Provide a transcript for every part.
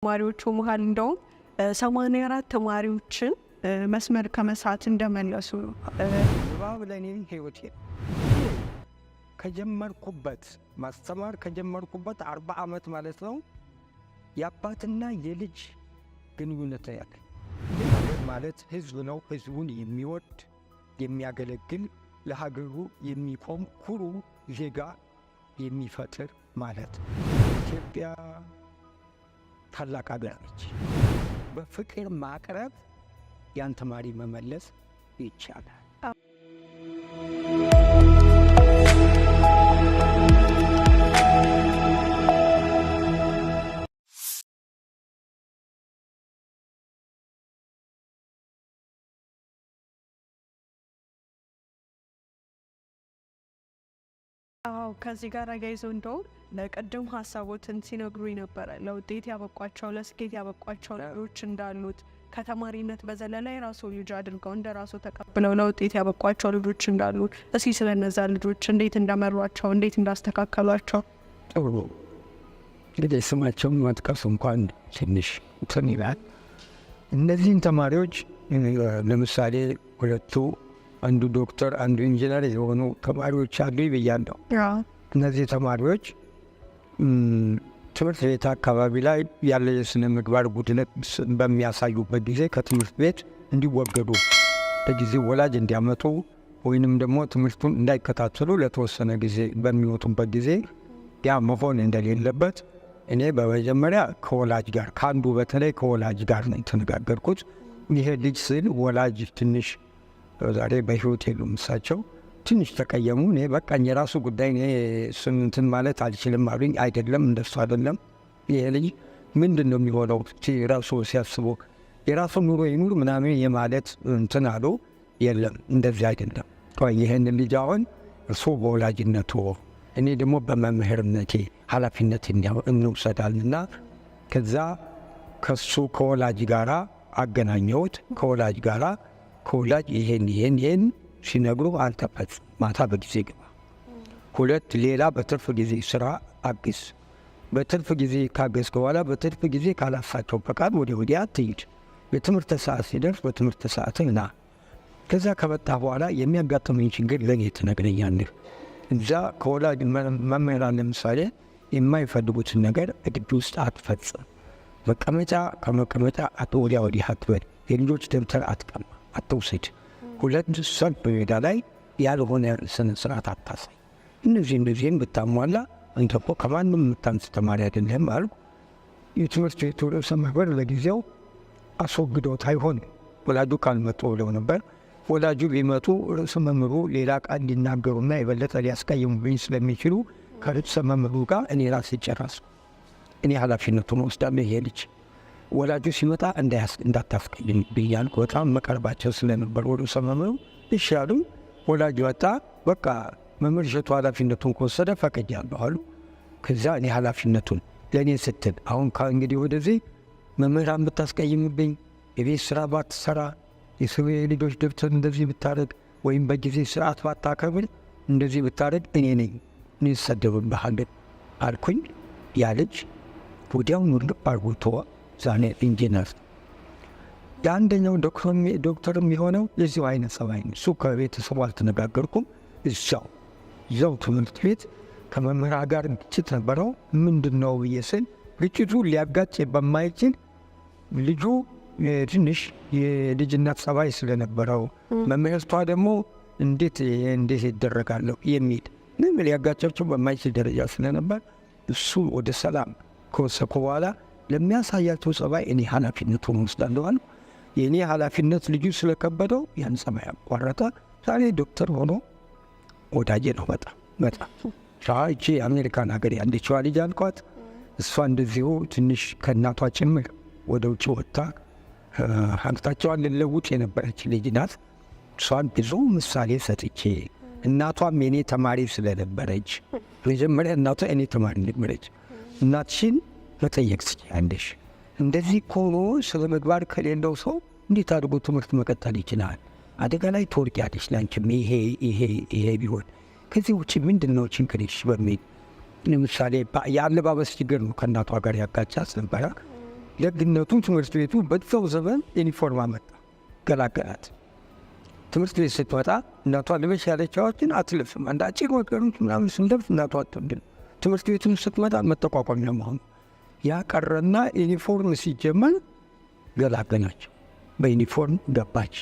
ተማሪዎቹ መሀል እንደውም 84 ተማሪዎችን መስመር ከመሳት እንደመለሱ ነው። ንባብ ለእኔ ህይወቴ ከጀመርኩበት ማስተማር ከጀመርኩበት 40 ዓመት ማለት ነው። የአባትና የልጅ ግንኙነት ነው ያለ። ሀገር ማለት ህዝብ ነው። ህዝቡን የሚወድ፣ የሚያገለግል፣ ለሀገሩ የሚቆም ኩሩ ዜጋ የሚፈጥር ማለት። ኢትዮጵያ ታላቅ ሀገር ነች። በፍቅር ማቅረብ ያን ተማሪ መመለስ ይቻላል። አዎ፣ ከዚህ ጋር አያይዘው እንደውም ለቅድም ሀሳቦትን ሲነግሩኝ ነበረ። ለውጤት ያበቋቸው፣ ለስኬት ያበቋቸው ልጆች እንዳሉት፣ ከተማሪነት በዘለለ የራሱ ልጅ አድርገው እንደ ራሱ ተቀብለው ለውጤት ያበቋቸው ልጆች እንዳሉ፣ እስኪ ስለነዛ ልጆች እንዴት እንደመሯቸው፣ እንዴት እንዳስተካከሏቸው። ጥሩ፣ እንግዲህ ስማቸውን መጥቀስ እንኳን ትንሽ እንትን ይላል። እነዚህን ተማሪዎች ለምሳሌ ሁለቱ፣ አንዱ ዶክተር አንዱ ኢንጂነር የሆኑ ተማሪዎች አሉ ብያለሁ። እነዚህ ተማሪዎች ትምህርት ቤት አካባቢ ላይ ያለ የስነ ምግባር ጉድለት በሚያሳዩበት ጊዜ ከትምህርት ቤት እንዲወገዱ፣ ለጊዜ ወላጅ እንዲያመጡ ወይንም ደግሞ ትምህርቱን እንዳይከታተሉ ለተወሰነ ጊዜ በሚወጡበት ጊዜ ያ መሆን እንደሌለበት እኔ በመጀመሪያ ከወላጅ ጋር፣ ከአንዱ በተለይ ከወላጅ ጋር ነው የተነጋገርኩት። ይሄ ልጅ ስል ወላጅ ትንሽ፣ ዛሬ በሕይወት የሉም እሳቸው፣ ትንሽ ተቀየሙ። እኔ በቃኝ የራሱ ጉዳይ፣ እኔ እሱን እንትን ማለት አልችልም አሉኝ። አይደለም፣ እንደሱ አይደለም። ይሄ ልጅ ምንድን ነው የሚሆነው ራሱ ሲያስቡ፣ የራሱ ኑሮ ይኑር ምናምን የማለት እንትን አሉ። የለም፣ እንደዚህ አይደለም። ቆይ፣ ይህን ልጅ አሁን እርሶ በወላጅነቱ እኔ ደግሞ በመምህርነቴ ኃላፊነት እንውሰዳልና ከዛ ከሱ ከወላጅ ጋራ አገናኘሁት። ከወላጅ ጋራ ከወላጅ ይሄን ይሄን ይሄን ሲነግሩ አንተ ፈጽም፣ ማታ በጊዜ ግባ። ሁለት ሌላ በትርፍ ጊዜ ስራ አግዝ። በትርፍ ጊዜ ካገዝክ በኋላ በትርፍ ጊዜ ካላሳቸው ፈቃድ ወደ ወዲያ አትሂድ። የትምህርት ሰዓት ሲደርስ በትምህርት ሰዓት ና። ከዛ ከመጣ በኋላ የሚያጋጥመኝ ችግር ለእኔ ትነግረኛለህ። እዛ ከወላጅ መምህራን ለምሳሌ የማይፈልጉትን ነገር ግቢ ውስጥ አትፈጽም። መቀመጫ ከመቀመጫ ወዲያ ወዲህ አትበል። የልጆች ደብተር አትቀማ፣ አትውሰድ። ሁለት ሰልፍ ሜዳ ላይ ያልሆነ ስነ ስርዓት አታሳይ። እነዚህ እነዚህን ብታሟላ አንተ እኮ ከማንም የምታንስ ተማሪ አይደለም አልኩ። የትምህርት ቤቱ ርዕሰ መምህር ለጊዜው አስወግዶት አይሆንም ወላጁ ካልመጡ ብለው ነበር። ወላጁ ቢመጡ ርዕሰ መምህሩ ሌላ ቃል ሊናገሩና የበለጠ ሊያስቀይሙብኝ ስለሚችሉ ከርዕሰ መምህሩ ጋር እኔ ራሴ ጨረስኩ። እኔ ኃላፊነቱን ወስዳለሁ። ይሄ ልጅ ወላጁ ሲመጣ እንዳታስቀይም ብያልኩ። በጣም መቀርባቸው ስለነበር ርዕሰ መምህሩ እሺ አሉ። ወላጁ ወጣ። በቃ መምህር እሸቱ ኃላፊነቱን ከወሰደ ፈቅጃለሁ አሉ። ከዚያ እኔ ኃላፊነቱን ለእኔ ስትል አሁን ከእንግዲህ ወደዚህ መምህራን ብታስቀይምብኝ፣ የቤት ስራ ባትሰራ፣ የልጆች ደብተር እንደዚህ ብታደርግ ወይም በጊዜ ስርዓት ባታከብር፣ እንደዚህ ብታደርግ እኔ ነኝ፣ እኔ እሰደብብሃለሁ አልኩኝ። ያ ልጅ ወዲያውኑ ልብ አድርጎ ተወ። ዛሬ ኢንጂነር። የአንደኛው ዶክተር የሚሆነው የዚሁ አይነት ጸባይ ነው። እሱ ከቤተሰቡ አልተነጋገርኩም። እዛው ትምህርት ቤት ከመምህራ ጋር ግጭት ነበረው። ምንድን ነው ብዬ ስል ግጭቱ ሊያጋጭ በማይችል ልጁ ትንሽ የልጅነት ጸባይ ስለነበረው መምህርቷ ደግሞ እንዴት እንዴት ይደረጋለሁ የሚል ምንም ሊያጋጫቸው በማይችል ደረጃ ስለነበር እሱ ወደ ሰላም ከወሰኩ በኋላ ለሚያሳያቸው ጸባይ እኔ ኃላፊነቱን ወስዳለሁ አልኩ። የእኔ ኃላፊነት ልጁ ስለከበደው ያን ጸባይ አቋረጠ። ዛሬ ዶክተር ሆኖ ወዳጄ ነው። በጣም በጣም። ይቺ የአሜሪካን ሀገር ያለችዋ ልጅ አልኳት። እሷ እንደዚሁ ትንሽ ከእናቷ ጭምር ወደ ውጭ ወጥታ ሀብታቸዋን ልለውጥ የነበረች ልጅ ናት። እሷን ብዙ ምሳሌ ሰጥቼ፣ እናቷም የኔ ተማሪ ስለነበረች፣ መጀመሪያ እናቷ የኔ ተማሪ ነበረች። እናትሽን መጠየቅ ትችያለሽ። እንደዚህ ከሆኖ ስነ ምግባር ከሌለው ሰው እንዴት አድርጎ ትምህርት መቀጠል ይችላል? አደጋ ላይ ትወድቂያለሽ። ላንቺም ይሄ ይሄ ይሄ ቢሆን ከዚህ ውጭ ምንድን ነው ችግርሽ በሚል፣ ለምሳሌ የአለባበስ ችግር ነው ከእናቷ ጋር ያጋጫት ነበረ። ደግነቱ ትምህርት ቤቱ በዛው ዘመን ዩኒፎርም አመጣ፣ ገላገላት። ትምህርት ቤት ስትመጣ እናቷ ልበሽ ያለቻዎችን አትለብስም። አንድ አጭር ወገኖች ምናምን ስንለብስ እናቷ አትወድም። ትምህርት ቤቱን ስትመጣ መጠቋቋሚያ መሆኑ ያ ቀረና ዩኒፎርም ሲጀመር ገላገላቸው። በዩኒፎርም ገባች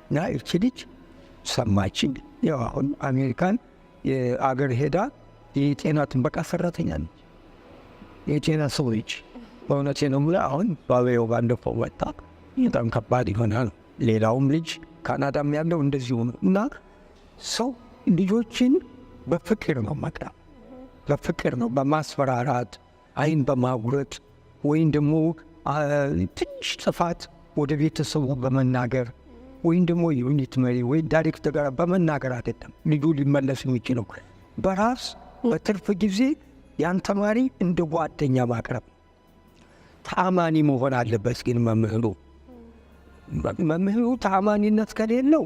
እና እቺ ልጅ ሰማችኝ። ያው አሁን አሜሪካን የአገር ሄዳ የጤና ጥበቃ ሰራተኛ ነች፣ የጤና ሰው ነች። በእውነቴ ነው የምልህ። አሁን ባበየው ባለፈው ወጣ በጣም ከባድ ይሆናል። ሌላውም ልጅ ካናዳም ያለው እንደዚሁ ነው። እና ሰው ልጆችን በፍቅር ነው መቅረብ፣ በፍቅር ነው፣ በማስፈራራት አይን በማጉረጥ ወይም ደግሞ ትንሽ ጥፋት ወደ ቤተሰቡ በመናገር ወይም ደግሞ unit መሪ ወይም ዳይሬክተር ጋር በመናገር አይደለም ልጁ ሊመለስ የሚችለው። በራስ በትርፍ ጊዜ ያን ተማሪ እንደ ጓደኛ ማቅረብ፣ ተአማኒ መሆን አለበት። ግን መምህሩ ተአማኒነት ከሌለው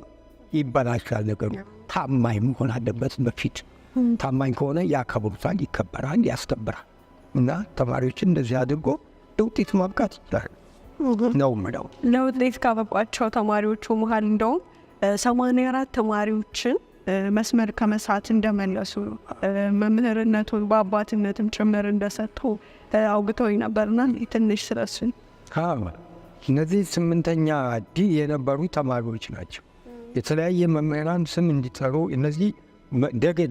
ይበላሻል ነገሩ። ታማኝ መሆን አለበት። በፊት ታማኝ ከሆነ ያከብሩታል፣ ይከበራል፣ ያስከብራል። እና ተማሪዎችን እንደዚህ አድርጎ ለውጤት ማብቃት ይችላል ነው የምለው። ለውጤት ካበቋቸው ተማሪዎቹ መሀል እንደውም 84 ተማሪዎችን መስመር ከመሳት እንደመለሱ መምህርነቱን በአባትነትም ጭምር እንደሰጡ አውግተውኝ ነበርና ትንሽ ስለሱን። እነዚህ 8ኛ D የነበሩ ተማሪዎች ናቸው። የተለያየ መምህራን ስም እንዲጠሩ እነዚህ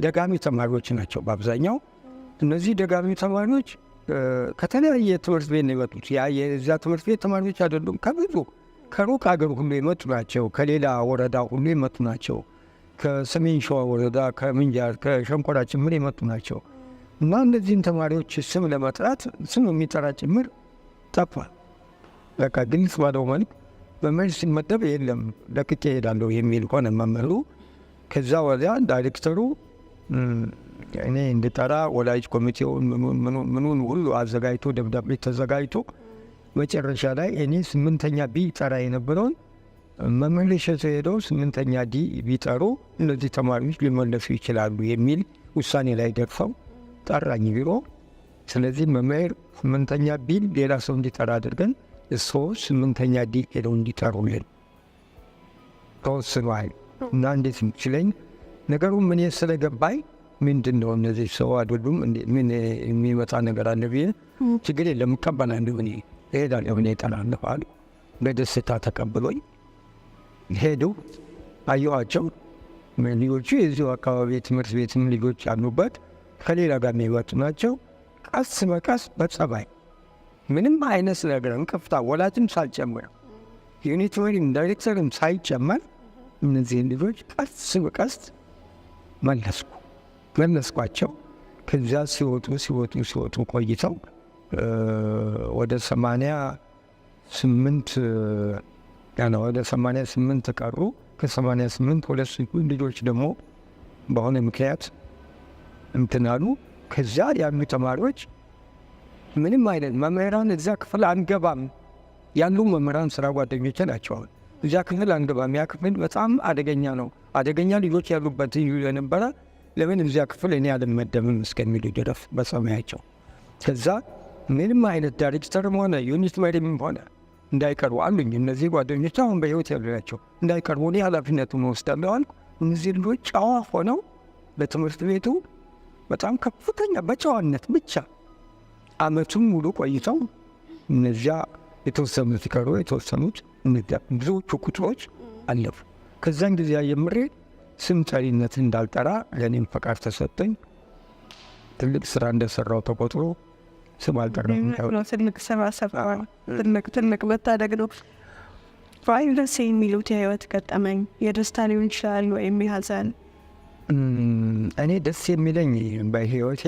ደጋሚ ተማሪዎች ናቸው በአብዛኛው። እነዚህ ደጋሚ ተማሪዎች ከተለያየ ትምህርት ቤት ነው የመጡት። ያ የዛ ትምህርት ቤት ተማሪዎች አይደሉም። ከብዙ ከሩቅ አገር ሁሉ የመጡ ናቸው። ከሌላ ወረዳ ሁሉ የመጡ ናቸው። ከሰሜን ሸዋ ወረዳ፣ ከምንጃር፣ ከሸንኮራ ጭምር የመጡ ናቸው። እና እነዚህን ተማሪዎች ስም ለመጥራት ስም የሚጠራ ጭምር ጠፋ። በቃ ግልጽ ባለው መልክ መምህር ሲመደብ የለም ለቅቄ እሄዳለሁ የሚል ሆነ መምህሩ። ከዛ ወዲያ ዳይሬክተሩ እኔ እንድጠራ ወላጅ ኮሚቴውን ምኑን ሁሉ አዘጋጅቶ ደብዳቤ ተዘጋጅቶ መጨረሻ ላይ እኔ 8ኛ B ጠራ የነበረውን መምህር እሸቱ ሄደው 8ኛ D ቢጠሩ እነዚህ ተማሪዎች ሊመለሱ ይችላሉ የሚል ውሳኔ ላይ ደርሰው ጠራኝ ቢሮ። ስለዚህ መምህር 8ኛ B ሌላ ሰው እንዲጠራ አድርገን እሶ 8ኛ D ሄደው እንዲጠሩልን ተወስኗል። እና እንዴት ሲለኝ ነገሩ ምን ስለገባኝ ምንድነው እነዚህ ሰው አይደሉም ምን የሚመጣ ነገር አለ ብዬ ችግር የለም እቀበላለሁ እኔ እሄዳለሁ እኔ እጠራለሁ አሉ። በደስታ ተቀብሎኝ ሄዱ። አየኋቸው። ልጆቹ የዚሁ አካባቢ ትምህርት ቤትም ልጆች አሉበት፣ ከሌላ ጋር የሚወጡ ናቸው። ቀስ በቀስ በጸባይ ምንም አይነት ነገር እንቅፍታ ወላጅም ሳልጨምር unit መሪም ዳይሬክተርም ሳይጨመር እነዚህን ልጆች ቀስ በቀስ መለስኳቸው። ከዚያ ሲወጡ ሲወጡ ሲወጡ ቆይተው ወደ 88 ወደ 88 ቀሩ። ከ88 ሁለት ልጆች ደግሞ በሆነ ምክንያት እንትን አሉ። ከዚያ ያሉ ተማሪዎች ምንም አይነት መምህራን እዚያ ክፍል አንገባም ያሉ መምህራን ስራ ጓደኞቼ ናቸው። አሁን እዚያ ክፍል አንገባም፣ ያ ክፍል በጣም አደገኛ ነው፣ አደገኛ ልጆች ያሉበት ይሉ የነበረ ለምን እዚያ ክፍል እኔ አልመደብም እስከሚሉ ድረስ በሰማያቸው። ከዛ ምንም አይነት ዳይሬክተርም ሆነ unit መሪም ሆነ እንዳይቀርቡ አሉኝ። እነዚህ ጓደኞች አሁን በህይወት ያሉ ናቸው። እንዳይቀርቡ እኔ ኃላፊነቱን እወስዳለሁ አልኩ። እነዚህ ልጆች ጨዋ ሆነው በትምህርት ቤቱ በጣም ከፍተኛ በጨዋነት ብቻ አመቱን ሙሉ ቆይተው እነዚያ የተወሰኑት ቀሩ፣ የተወሰኑት እነዚያ ብዙዎቹ ቁጥሮች አለፉ። ከዛን ጊዜ ጀምሬ ስም ጠሪነት እንዳልጠራ ለእኔም ፈቃድ ተሰጠኝ። ትልቅ ስራ እንደሰራው ተቆጥሮ ስም አልጠራም። ትልቅ ስራ ሰርተዋል። ትልቅ መታደግ ነው። ደስ የሚሉት የህይወት ገጠመኝ የደስታ ሊሆን ይችላል ወይም የሀዘን? እኔ ደስ የሚለኝ በህይወቴ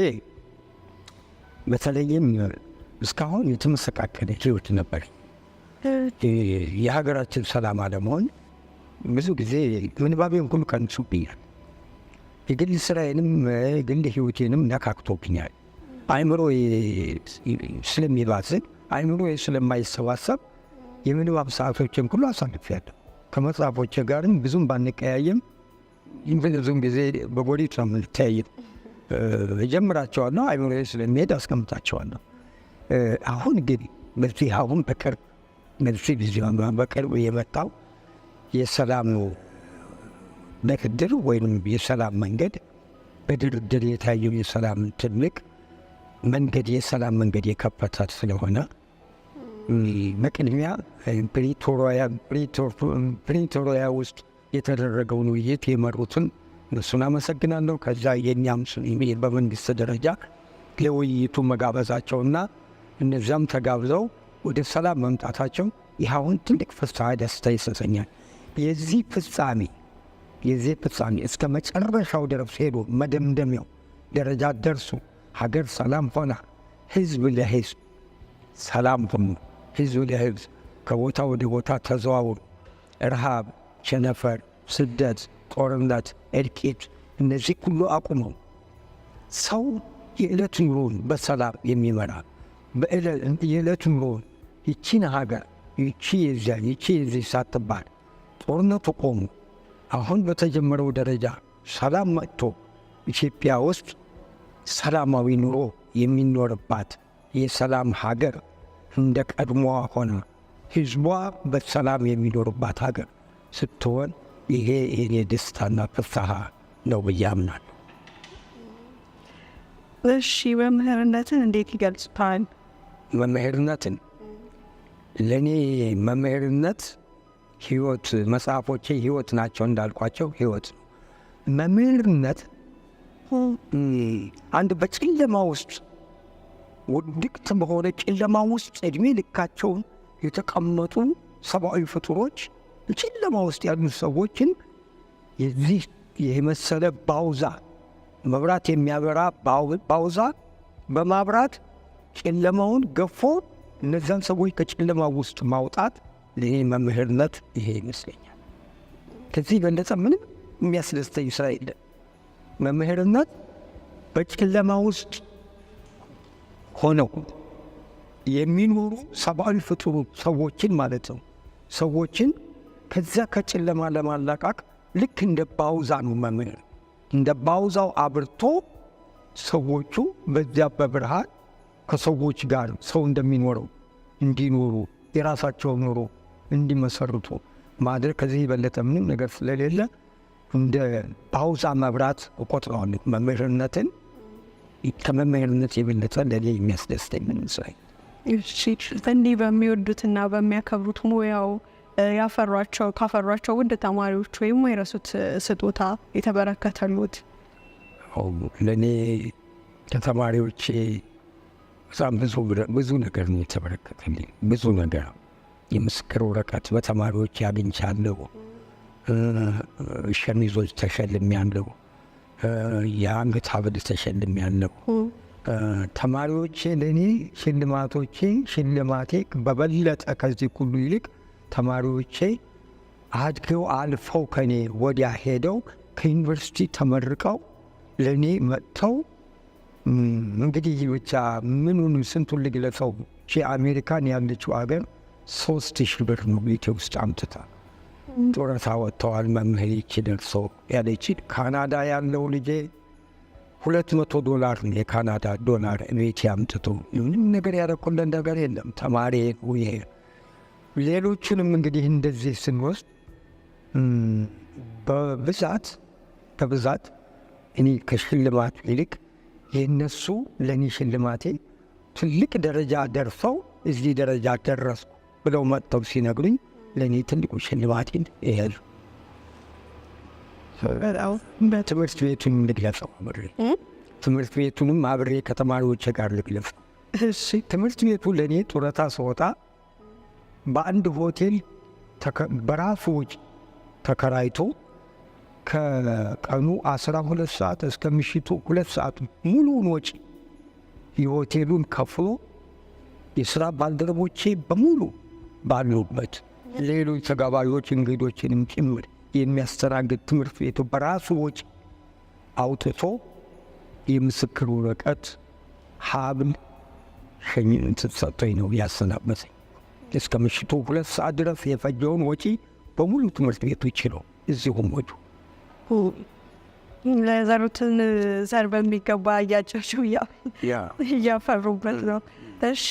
በተለይም እስካሁን የተመሰቃቀለ ህይወት ነበር። የሀገራችን ሰላም አለመሆን ብዙ ጊዜ ምንባቤን ሁሉ ቀንሶብኛል። የግል ስራዬንም የግል ህይወቴንም ነካክቶብኛል። አእምሮ ስለሚባዝን አእምሮ ስለማይሰባሰብ የምንባብ ሰዓቶችን ሁሉ አሳልፌያለሁ። ከመጽሐፎቼ ጋርም ብዙም ባንቀያየም ብዙም ጊዜ በጎሪጥ ነው የምንተያየው። እጀምራቸዋለሁ፣ አእምሮዬ ስለሚሄድ አስቀምጣቸዋለሁ። አሁን ግን በዚህ አሁን በቅርብ በዚህ ጊዜ በቅርብ የመጣው የሰላም ድርድር ወይም የሰላም መንገድ፣ በድርድር የታየው የሰላም ትልቅ መንገድ፣ የሰላም መንገድ የከፈተ ስለሆነ በቅድሚያ ፕሪቶሪያ ውስጥ የተደረገውን ውይይት የመሩትን እነሱን አመሰግናለሁ። ከዛ የእኛም በመንግስት ደረጃ ለውይይቱ መጋበዛቸውና እነዚያም ተጋብዘው ወደ ሰላም መምጣታቸው ይህ አሁን ትልቅ ፍስሐ ደስታ ይሰጠኛል። የዚህ ፍጻሜ እስከ መጨረሻው ድረስ ሄዶ መደምደሚያው ደረጃ ደርሶ ሀገር ሰላም ሆና፣ ህዝብ ለህዝብ ሰላም ሆኖ፣ ህዝብ ለህዝብ ከቦታ ወደ ቦታ ተዘዋውሮ ረሃብ፣ ቸነፈር፣ ስደት፣ ጦርነት፣ እልቂት እነዚህ ሁሉ አቁመው ሰው የዕለት ኑሮን በሰላም የሚመራ፣ የዕለት ኑሮን ይቺን ሀገር ይቺ የዚያ ይቺ የዚህ ሳትባል ጦርነቱ ቆሞ አሁን በተጀመረው ደረጃ ሰላም መጥቶ ኢትዮጵያ ውስጥ ሰላማዊ ኑሮ የሚኖርባት የሰላም ሀገር እንደ ቀድሞዋ ሆና ህዝቧ በሰላም የሚኖርባት ሀገር ስትሆን ይሄ የኔ ደስታና ፍስሐ ነው ብዬ አምናለሁ። እሺ፣ መምህርነትን እንዴት ይገልጹታል? መምህርነትን ለእኔ መምህርነት ህይወት፣ መጽሐፎቼ ህይወት ናቸው እንዳልኳቸው ህይወት ነው። መምህርነት አንድ በጨለማ ውስጥ፣ ውድቅት በሆነ ጨለማ ውስጥ እድሜ ልካቸውን የተቀመጡ ሰብአዊ ፍጡሮች፣ ጨለማ ውስጥ ያሉ ሰዎችን የዚህ የመሰለ ባውዛ፣ መብራት የሚያበራ ባውዛ በማብራት ጨለማውን ገፎ እነዚያን ሰዎች ከጨለማ ውስጥ ማውጣት ለእኔ መምህርነት ይሄ ይመስለኛል። ከዚህ በለጠ ምንም የሚያስደስተኝ ስራ የለም። መምህርነት በጨለማ ውስጥ ሆነው የሚኖሩ ሰብአዊ ፍጡሩ ሰዎችን ማለት ነው። ሰዎችን ከዚያ ከጨለማ ለማላቀቅ ልክ እንደ ባውዛ ነው መምህር። እንደ ባውዛው አብርቶ ሰዎቹ በዚያ በብርሃን ከሰዎች ጋር ሰው እንደሚኖረው እንዲኖሩ፣ የራሳቸውን ኑሮ እንዲመሰርቱ ማድረግ ከዚህ የበለጠ ምንም ነገር ስለሌለ እንደ ባውዛ መብራት እቆጥረዋለሁ መምህርነትን። ከመምህርነት የበለጠ ለእኔ የሚያስደስተኝ ምንም ስራ እሺ፣ እንዲህ በሚወዱትና በሚያከብሩት ሙያው ካፈሯቸው ውድ ተማሪዎች ወይም የረሱት ስጦታ የተበረከተሉት? ለእኔ ከተማሪዎቼ በጣም ብዙ ብዙ ነገር ነው የተበረከተልኝ። ብዙ ነገር፣ የምስክር ወረቀት በተማሪዎች አግኝቻለሁ። ሸሚዞች ተሸልሜያለሁ። የአንገት ሐብል ተሸልሜያለሁ። ተማሪዎቼ ለእኔ ሽልማቶቼ፣ ሽልማቴ በበለጠ ከዚህ ሁሉ ይልቅ ተማሪዎቼ አድገው አልፈው ከኔ ወዲያ ሄደው ከዩኒቨርሲቲ ተመርቀው ለእኔ መጥተው፣ እንግዲህ ብቻ ምኑን ስንቱን ልግለጸው? ቺ አሜሪካን ያለችው አገር 3000 ብር ነው ቤቴ ውስጥ አምጥታ ጡረታ ወጥተዋል መምህር ይቺ ደርሶ ያለች። ካናዳ ያለው ልጄ 200 ዶላር ነው የካናዳ ዶላር ቤቴ አምጥቶ። ምንም ነገር ያደረኩለት ነገር የለም። ተማሪ ይሄ ሌሎቹንም እንግዲህ እንደዚህ ስንወስድ በብዛት እኔ ከሽልማቱ ይልቅ የእነሱ ለእኔ ሽልማቴ ትልቅ ደረጃ ደርሰው እዚህ ደረጃ ደረስኩ ብለው መጥተው ሲነግሩኝ ለእኔ ትልቁ ሽልማቴን ይሄ ነው። ትምህርት ቤቱንም ልግለጸው አብሬ፣ ትምህርት ቤቱንም አብሬ ከተማሪዎች ጋር ልግለጸው። ትምህርት ቤቱ ለእኔ ጡረታ ስወጣ በአንድ ሆቴል በራሱ ወጪ ተከራይቶ ከቀኑ 12 ሰዓት እስከ ምሽቱ 2 ሰዓት ሙሉውን ወጪ የሆቴሉን ከፍሎ የስራ ባልደረቦቼ በሙሉ ባሉበት ሌሎች ተጋባዦች እንግዶችንም ጭምር የሚያስተናግድ ትምህርት ቤቱ በራሱ ወጪ አውጥቶ የምስክር ወረቀት፣ ሀብል ሸኝነት ሰጥቶኝ ነው ያሰናበተኝ። እስከ ምሽቱ 2 ሰዓት ድረስ የፈጀውን ወጪ በሙሉ ትምህርት ቤቱ ችሎ እዚሁም ወጪ ለዘሩትን ዘር በሚገባ እያጨሹ እያፈሩበት ነው። እሺ፣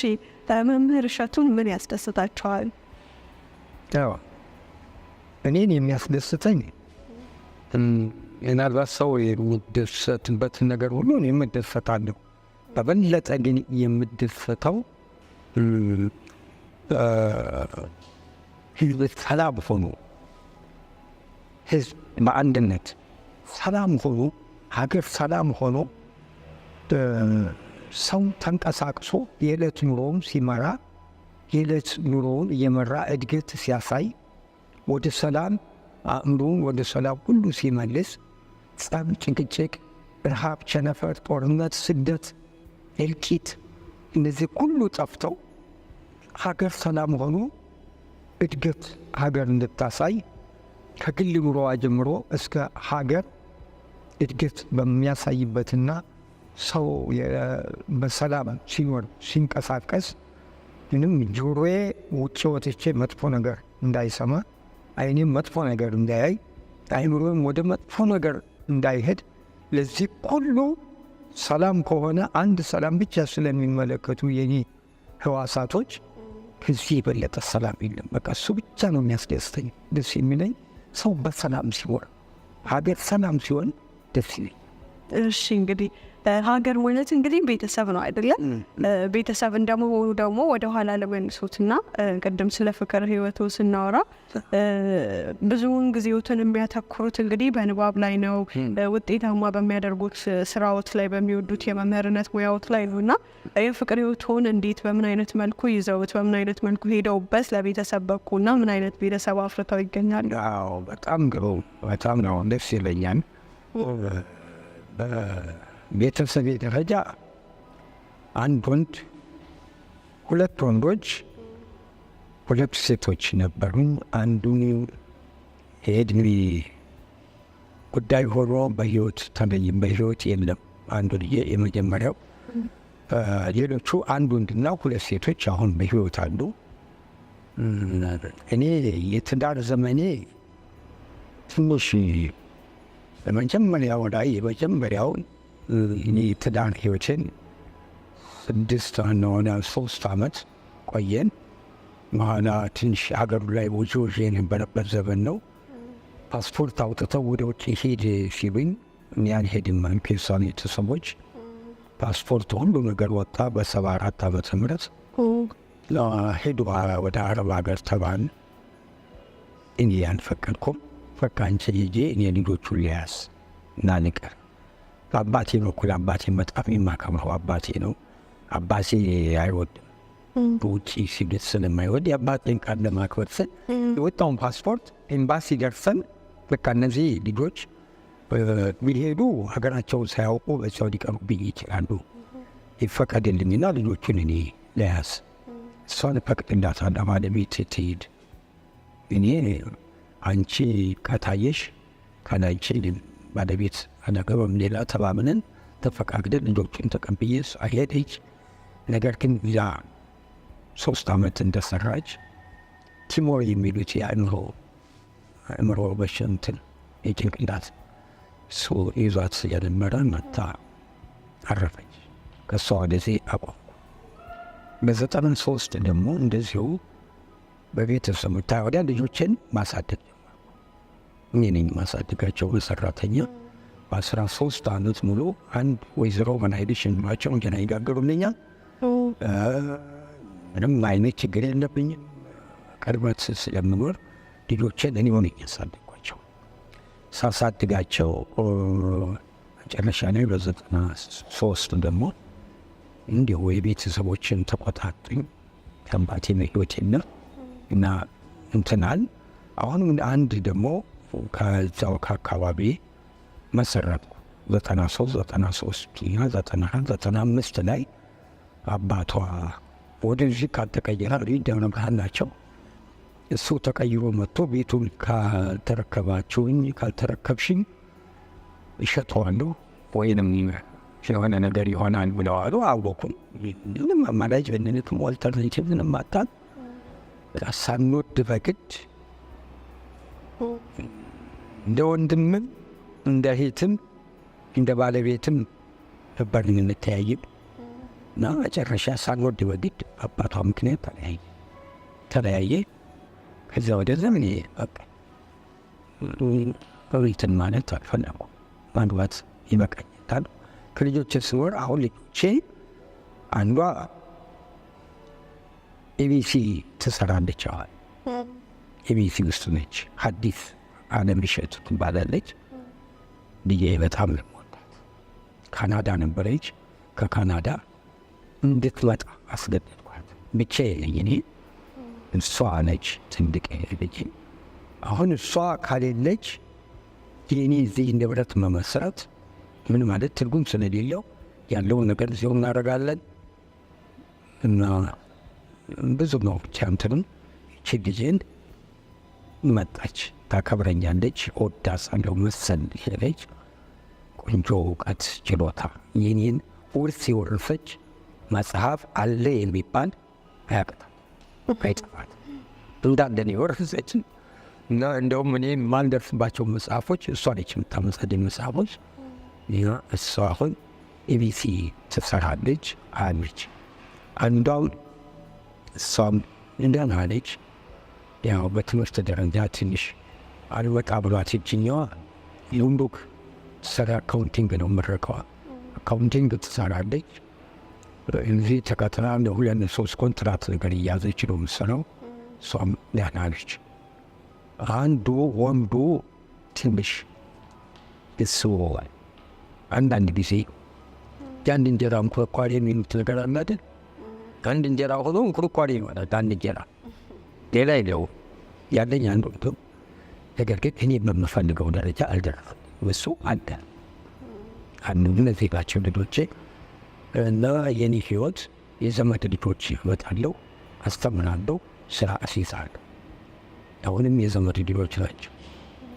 መምህር እሸቱን ምን ያስደስታቸዋል? አዎ፣ እኔን የሚያስደስተኝ ምናልባት ሰው የሚደሰትበትን ነገር ሁሉ እኔም እደሰታለሁ። በበለጠ ግን የምደሰተው ህዝብ ሰላም ሆኖ፣ ህዝብ በአንድነት ሰላም ሆኖ፣ ሀገር ሰላም ሆኖ፣ ሰው ተንቀሳቅሶ የዕለት ኑሮውን ሲመራ፣ የዕለት ኑሮውን እየመራ እድገት ሲያሳይ፣ ወደ ሰላም አእምሮውን ወደ ሰላም ሁሉ ሲመልስ፣ ጸብ፣ ጭቅጭቅ፣ ረሃብ፣ ቸነፈር፣ ጦርነት፣ ስደት፣ እልቂት እነዚህ ሁሉ ጠፍተው ሀገር ሰላም ሆኖ እድገት ሀገር እንድታሳይ ከግል ኑሮዋ ጀምሮ እስከ ሀገር እድገት በሚያሳይበትና ሰው በሰላም ሲኖር ሲንቀሳቀስ ምንም ጆሮዬ ውጭ ወጥቼ መጥፎ ነገር እንዳይሰማ፣ አይኔም መጥፎ ነገር እንዳያይ፣ አይምሮም ወደ መጥፎ ነገር እንዳይሄድ፣ ለዚህ ሁሉ ሰላም ከሆነ አንድ ሰላም ብቻ ስለሚመለከቱ የኔ ህዋሳቶች ከዚህ የበለጠ ሰላም የለም። በቃ እሱ ብቻ ነው የሚያስደስተኝ። ደስ የሚለኝ ሰው በሰላም ሲኖር፣ ሀገር ሰላም ሲሆን ደስ ይለኝ። እሺ፣ እንግዲህ ሀገር ማለት እንግዲህ ቤተሰብ ነው አይደለ? ቤተሰብ እንደመሆኑ ደግሞ ወደ ኋላ ልመልሶትና ቅድም ስለ ፍቅር ህይወቱ ስናወራ ብዙውን ጊዜዎትን የሚያተኩሩት እንግዲህ በንባብ ላይ ነው፣ ውጤታማ በሚያደርጉት ስራዎት ላይ፣ በሚወዱት የመምህርነት ሙያዎት ላይ ነው። እና የፍቅር ህይወቱን እንዴት በምን አይነት መልኩ ይዘውት በምን አይነት መልኩ ሄደውበት ለቤተሰብ በቁና ምን አይነት ቤተሰብ አፍርተው ይገኛሉ? አዎ፣ በጣም ግሩም፣ በጣም ነው ደስ ይለኛል። በቤተሰቤ ደረጃ አንድ ወንድ፣ ሁለት ወንዶች፣ ሁለት ሴቶች ነበሩኝ። አንዱን የእድሜ ጉዳይ ሆኖ በህይወት ተለይም፣ በህይወት የለም። አንዱ ልጄ የመጀመሪያው፣ ሌሎቹ አንድ ወንድና ሁለት ሴቶች አሁን በህይወት አሉ። እኔ የትዳር ዘመኔ ትንሽ በመጀመሪያው ላይ የመጀመሪያውን እኔ የትዳር ህይወቴን 6 ሆነ 3 ዓመት ቆየን። በኋላ ትንሽ ሀገሩ ላይ ውዥ ውዥ የነበረበት ዘመን ነው። ፓስፖርት አውጥተው ወደ ውጭ ሂድ ሲሉኝ እኔ አልሄድም አልኩ። የእሷን ቤተሰቦች ፓስፖርት ሁሉ ነገር ወጣ። በ74 ዓመተ ምህረት ሄዱ ወደ አረብ ሀገር ተባልን። እኔ አልፈቀድኩም። በቃ አንቺ ሂጂ፣ እኔ ልጆቹን ልያዝ እና ልቀር። በአባቴ በኩል አባቴ በጣም የማከብረው አባቴ ነው። አባቴ አይወድም በውጭ ስደት ስለማይወድ የአባቴን ቃል ለማክበር ስል የወጣውን ፓስፖርት ኤምባሲ ደርሰን በቃ እነዚህ ልጆች ቢሄዱ ሀገራቸውን ሳያውቁ በዚያው ሊቀሩብኝ ይችላሉ፣ ይፈቀድልኝና ልጆቹን እኔ ለያዝ፣ እሷን እፈቅድላታለሁ፣ ባለቤት ትሂድ፣ እኔ አንቺ ከታየሽ ካላንቺ ባለቤት አላገባም ሌላ ተባብለን ተፈቃቅደን ልጆቹን ተቀብዬ እሷ ሄደች። ነገር ግን ያ 3 ዓመት እንደሰራች ቲሞር የሚሉት የአእምሮ አእምሮ በሽንትን የጭንቅላት እሱ ይዟት ስለጀመረ መታ አረፈች። ከእሷ ወደዚህ አቆምኩ። በ93 ደግሞ እንደዚሁ በቤተሰብ ወዲያ ልጆችን ማሳደግ ጀመርኩ። እኔ ነኝ ማሳደጋቸው በሰራተኛ። በ13 ዓመት ሙሉ አንድ ወይዘሮ መናይልሽ የሚሏቸው እንጀራ ይጋግሩልኛል። ምንም አይነት ችግር የለብኝም። ቅርበት ስለምኖር ልጆችን እኔ ሆኜ ያሳደግኳቸው። ሳሳድጋቸው መጨረሻ ላይ በ93 ደግሞ እንዲሁ የቤተሰቦችን ተቆጣጡኝ። ከአባቴ ህይወቴና እና እንትናል አሁንም አንድ ደግሞ ከዛው ከአካባቢ መሰረትኩ። 93 93 እና 91 95 ላይ አባቷ ወደዚህ ካልተቀየረ ደብረ ብርሃን ናቸው። እሱ ተቀይሮ መጥቶ ቤቱን ካልተረከባችሁኝ ካልተረከብሽኝ እሸጠዋለሁ ወይንም የሆነ ነገር ይሆናል ብለዋሉ። አወኩም። ምንም አማራጭ ምንም alternative ምንም አጣን። ሳንወድ በግድ እንደ ወንድምም እንደ እህትም እንደ ባለቤትም ነበር የምንተያይም። እና መጨረሻ ሳንወድ በግድ አባቷ ምክንያት ተለያየ። ከዚያ ወደዚያ እኔ በቃ እንትን ማለት አልፈለኩም። ማግባት ይበቃኛል። ከልጆቼ ስኖር አሁን ልጆቼ አንዷ ኤቢሲ ትሰራለች። አሁን ኤቢሲ ውስጥ ነች። ሐዲስ አለም እሸቱ ትባላለች። ልጄ በጣም ነው የምወዳት። ካናዳ ነበረች። ከካናዳ እንድትመጣ አስገደድኳት። ብቻዬን ነኝ እኔ። እሷ ነች ትልቅ ልጄ። አሁን እሷ ካሌለች የእኔ እዚህ ንብረት መመስረት ምን ማለት ትርጉም ስለሌለው ያለውን ነገር እዚሁ እናደርጋለን እና ብዙ ነው ብቻ እንትንም ይቺ ልጄን መጣች፣ ታከብረኛለች፣ እወዳታለሁ መሰል ሄደች። ቆንጆ እውቀት ችሎታ የኔን ውርስ የወረሰች መጽሐፍ አለ የሚባል አያቅታም፣ አይጠፋት እንዳለ ነው የወረሰች። እና እንደውም እኔ የማልደርስባቸው መጽሐፎች እሷ ነች የምታመጣልኝ መጽሐፎች። እሷ አሁን ኤቢሲ ትሰራለች አለች። አንዷም እሷም ደህና ነች። ያው በትምህርት ደረጃ ትንሽ አልወጣ ብሏት ይችኛዋ ሉምቡክ ትሰራ accounting ነው ምረቀዋ። Accounting ትሰራለች። እዚህ ተቀጥራ ለሁለት ሶስት ኮንትራት ነገር እያዘች ነው የምትሰራው። እሷም ደህና ነች። አንዱ ወንዱ ትንሽ እሱ አንዳንድ ጊዜ የአንድ እንጀራ እንኩርኳሪ የሚሉት ነገር አለ አይደል? አንድ እንጀራ ሆኖ እንኩርኳሪ ይሆናል። አንድ እንጀራ ሌላ የለውም። ያለኝ አንዱ ነው። ነገር ግን እኔ በምፈልገው ደረጃ አልደረሰም። እሱ አለ አንዱ እነዚህ ናቸው ልጆቼ። እና የኔ ህይወት የዘመድ ልጆች ህይወት አለው። አስተምራለሁ፣ ስራ አስይዛለሁ። አሁንም የዘመድ ልጆች ናቸው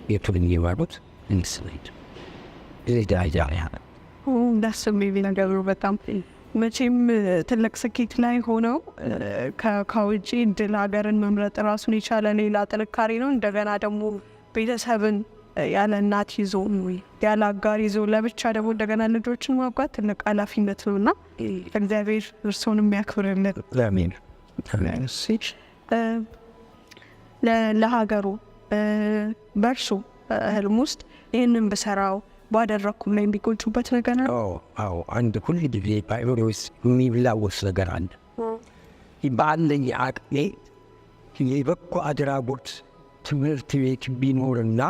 ቤቱን የሚመሩት እንስለች እዚህ ደረጃ ላይ ያለ ደስ የሚል ነገር ነው በጣም። መቼም ትልቅ ስኬት ላይ ሆነው ከውጭ እድል ሀገርን መምረጥ ራሱን የቻለ ሌላ ጥንካሬ ነው። እንደገና ደግሞ ቤተሰብን ያለ እናት ይዞ ያለ አጋር ይዞ ለብቻ ደግሞ እንደገና ልጆችን ማብቃት ትልቅ ኃላፊነት ነው እና እግዚአብሔር እርስዎንም ያክብርልን። አሜን። ለሀገሩ በእርሱ ህልም ውስጥ ይህንን ብሰራው ባደረግኩም ላይ የሚቆጩበት ነገር አለ? አዎ፣ አንድ ሁል ጊዜ በአእምሮዬ ውስጥ የሚላወስ ነገር አለ። ባለኝ አቅሜ የበጎ አድራጎት ትምህርት ቤት ቢኖርና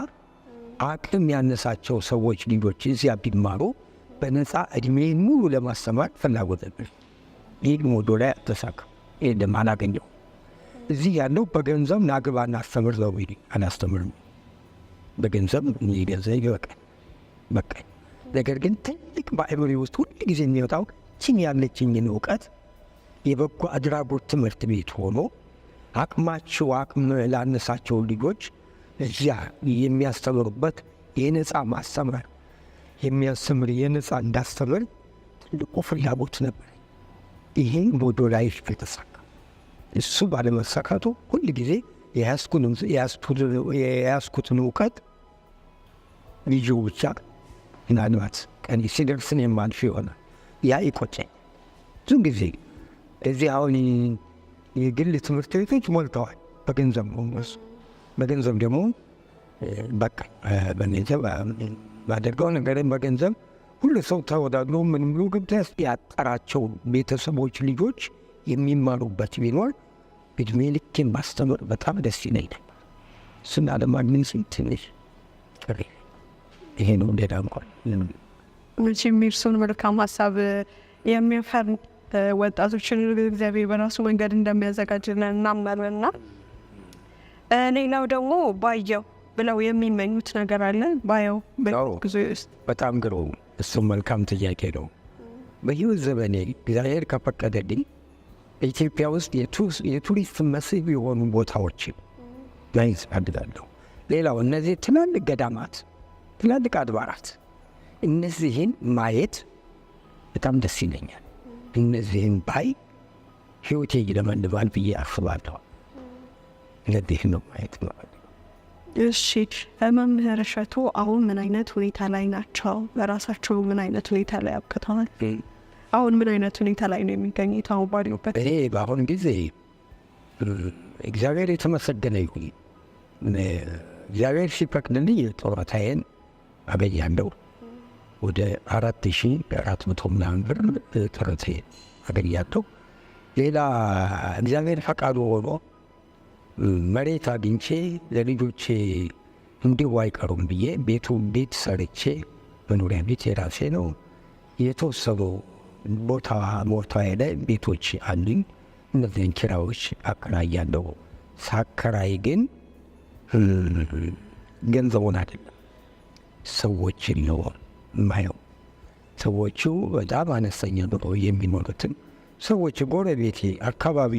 አቅም ያነሳቸው ሰዎች ልጆች እዚያ ቢማሩ በነፃ እድሜን ሙሉ ለማስተማር ፍላጎት ነበር። ይህ ሞዶ ላይ አልተሳካም። የለም፣ አላገኘሁም። እዚህ ያለው በገንዘብ ናግባ እናስተምር ነው የሚሉኝ። አላስተምርም። በገንዘብ ገንዘብ ይበቃል፣ በቃኝ። ነገር ግን ትልቅ በአእምሮዬ ውስጥ ሁል ጊዜ የሚወጣው ችን ያለችኝን እውቀት የበጎ አድራጎት ትምህርት ቤት ሆኖ አቅማቸው አቅም ላነሳቸው ልጆች እዚያ የሚያስተምሩበት የነፃ ማስተማር የሚያስተምር የነፃ እንዳስተምር ትልቁ ፍላጎት ነበር። ይሄ ቦዶ ላይ አልተሳካም። እሱ ባለመሳካቱ ሁል ጊዜ የያዝኩትን እውቀት ልጁ ብቻ ምናልባት ቀን ሲደርስ እኔም አልፍ ይሆናል። ያ ይቆጨኝ ብዙ ጊዜ። እዚህ አሁን የግል ትምህርት ቤቶች ሞልተዋል። በገንዘብ ነው እነሱ። በገንዘብ ደግሞ በቃ በገንዘብ ባደርገው ነገር በገንዘብ ሁሉ ሰው ተወዳድሮ ምን ብሎ ገብቶ ያጠራቸው ቤተሰቦች ልጆች የሚማሩበት ቢኖር እድሜ ልኬን ማስተምር በጣም ደስ ይለኝ ነበር። እሱን አለማግኘት ትንሽ ቅር ይሄ ነው። ሌላ እንኳን መቼም የእርስዎን መልካም ሀሳብ የሚያፈር ወጣቶችን እግዚአብሔር በራሱ መንገድ እንደሚያዘጋጅልን እናምናለን። እና ሌላው ደግሞ ባየው ብለው የሚመኙት ነገር አለ? ባየው በጊዜ ውስጥ። በጣም ግሩም፣ እሱም መልካም ጥያቄ ነው። በህይወት ዘመኔ እግዚአብሔር ከፈቀደልኝ ኢትዮጵያ ውስጥ የቱሪስት መስህብ የሆኑ ቦታዎችን ማየት እፈልጋለሁ። ሌላው እነዚህ ትላልቅ ገዳማት፣ ትላልቅ አድባራት እነዚህን ማየት በጣም ደስ ይለኛል። እነዚህን ባይ ህይወቴ ይለመልማል ብዬ አስባለሁ። እነዚህን ነው ማየት ነው። እሺ፣ መምህር እሸቱ አሁን ምን አይነት ሁኔታ ላይ ናቸው? በራሳቸው ምን አይነት ሁኔታ ላይ አብቅተዋል? አሁን ምን አይነት ሁኔታ ላይ ነው የሚገኙት? አሁን ባሉበት እኔ በአሁን ጊዜ እግዚአብሔር የተመሰገነ ይሁን። እግዚአብሔር ሲፈቅድልኝ ጡረታዬን አገኛለሁ። ወደ 4400 ምናምን ብር ጡረታዬን አገኛለሁ። ሌላ እግዚአብሔር ፈቃዱ ሆኖ መሬት አግኝቼ ለልጆቼ እንዲሁ አይቀሩም ብዬ ቤት ሰርቼ መኖሪያ ቤት የራሴ ነው። የተወሰኑ ቦታ ላይ ቤቶች አሉኝ። እነዚህን ኪራዮች አከራያለሁ። ሳከራይ ግን ገንዘቡን አይደለም ሰዎችን ነው የማየው። ሰዎቹ በጣም አነስተኛ ኑሮ የሚኖሩትን ሰዎች ጎረቤቴ፣ አካባቢ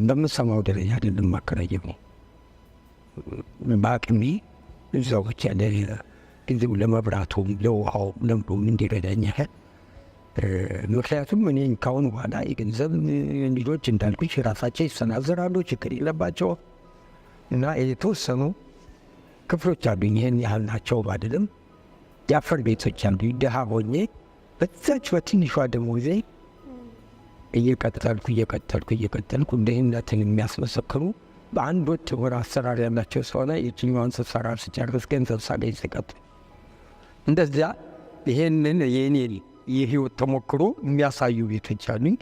በምሰማው ደረጃ አይደለም ማከራየው። በአቅሜ እዛው ብቻ ጊዜው ለመብራቱም ለውሃው ለምዱም እንዲረዳኝ ያህል። ምክንያቱም እኔ ካሁን በኋላ የገንዘብ ልጆች እንዳልኩሽ ራሳቸው ይሰናዘራሉ፣ ችግር የለባቸው እና የተወሰኑ ክፍሎች አሉኝ። ይህን ያህል ናቸው ባልልም የአፈር ቤቶች አሉኝ። ድሃ ሆኜ በዛች በትንሿ ደሞዜ እየቀጠልኩ እየቀጠልኩ እየቀጠልኩ ድህነትን የሚያስመሰክሩ በአንድ ወጥ ወር አሰራር ያላቸው ስለሆነ የትኛዋን ስሰራ ስጨርስ ገንዘብ ሳገኝ ስቀጥል እንደዚያ ይሄንን የኔን የህይወት ተሞክሮ የሚያሳዩ ቤቶች አሉኝ።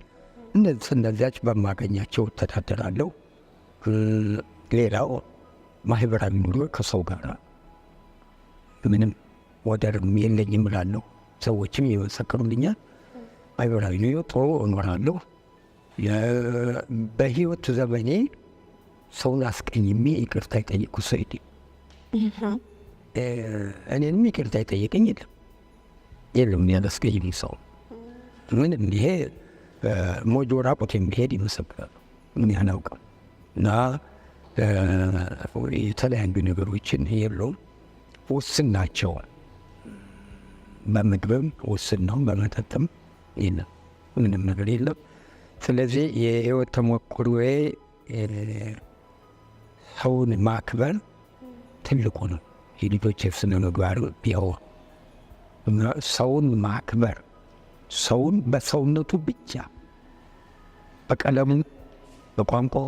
እነዚያች በማገኛቸው እተዳደራለሁ። ሌላው ማህበራዊ ኑሮ ከሰው ጋር ምንም ወደርም የለኝም እላለሁ። ሰዎችም ይመሰክሩልኛል። ማህበራዊ ኑሮ ጥሩ እኖራለሁ። በህይወት ዘመኔ ሰውን አስቀይሜ ይቅርታ የጠየቅኩት ሰው የለም። እኔንም ይቅርታ የጠየቀኝ የለም የለም። ያላስቀይም ሰው ምንም ይሄ ሞጆ ራቁት የሚሄድ ይመሰክራሉ። ምን ያህል እና የተለያዩ ነገሮችን የለውም። ውስን ናቸው። በምግብም ውስን ነው፣ በመጠጥም የለም፣ ምንም ነገር የለም። ስለዚህ የህይወት ተሞክሮዬ ሰውን ማክበር ትልቁ ነው። የልጆች ስነ ምግባር ቢሆን ሰውን ማክበር፣ ሰውን በሰውነቱ ብቻ በቀለሙ፣ በቋንቋው፣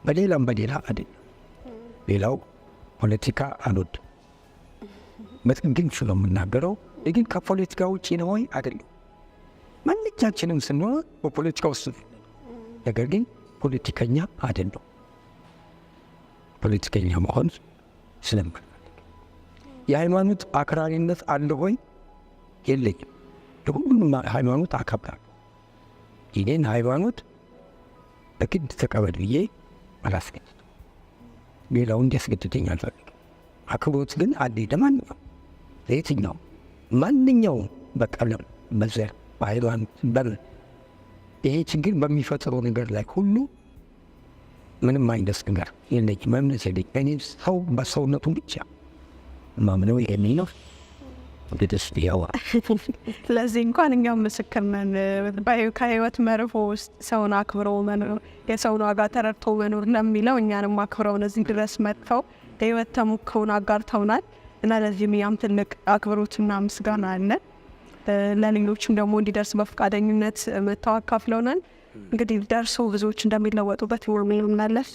በሌላም በሌላ አይደለም። ሌላው ፖለቲካ አልወድም። በጥንግን ስለምናገረው ግን ከፖለቲካ ውጭ ነው ወይ አይደለም። ማንኛችንም ስንሆን በፖለቲካ ውስጥ፣ ነገር ግን ፖለቲከኛ አይደለም። ፖለቲከኛ መሆን ስለምፈልግ የሃይማኖት አክራሪነት አለ ወይ? የለኝም። ለሁሉም ሃይማኖት አከብራለሁ። የኔን ሃይማኖት በግድ ተቀበል ብዬ አላስገድድም። ሌላው እንዲያስገድደኝ አልፈልግም። አክብሮት ግን አለኝ ለማንኛውም ለየትኛውም ማንኛውም በቀለም፣ በዘር፣ በሃይማኖት በምን ይሄ ችግር በሚፈጥረው ነገር ላይ ሁሉ ምንም አይነት ነገር የለኝም፣ እምነት የለኝም። እኔ ሰው በሰውነቱ ብቻ ማምነው ይሄን ነው። እንግዲህ ያው ስለዚህ እንኳን እኛም ምስክር ነን። ከህይወት መርሆ ውስጥ ሰውን አክብሮ መኖር፣ የሰውን ዋጋ ተረድቶ መኖር ለሚለው እኛንም አክብረውን እዚህ ድረስ መጥተው የህይወት ተሞክሮውን አጋርተውናል እና ለዚህም እኛም ትልቅ አክብሮትና ምስጋና አለን። ለሌሎችም ደግሞ እንዲደርስ በፈቃደኝነት መጥተው አካፍለውናል። እንግዲህ ደርሶ ብዙዎች እንደሚለወጡበት እናምናለን።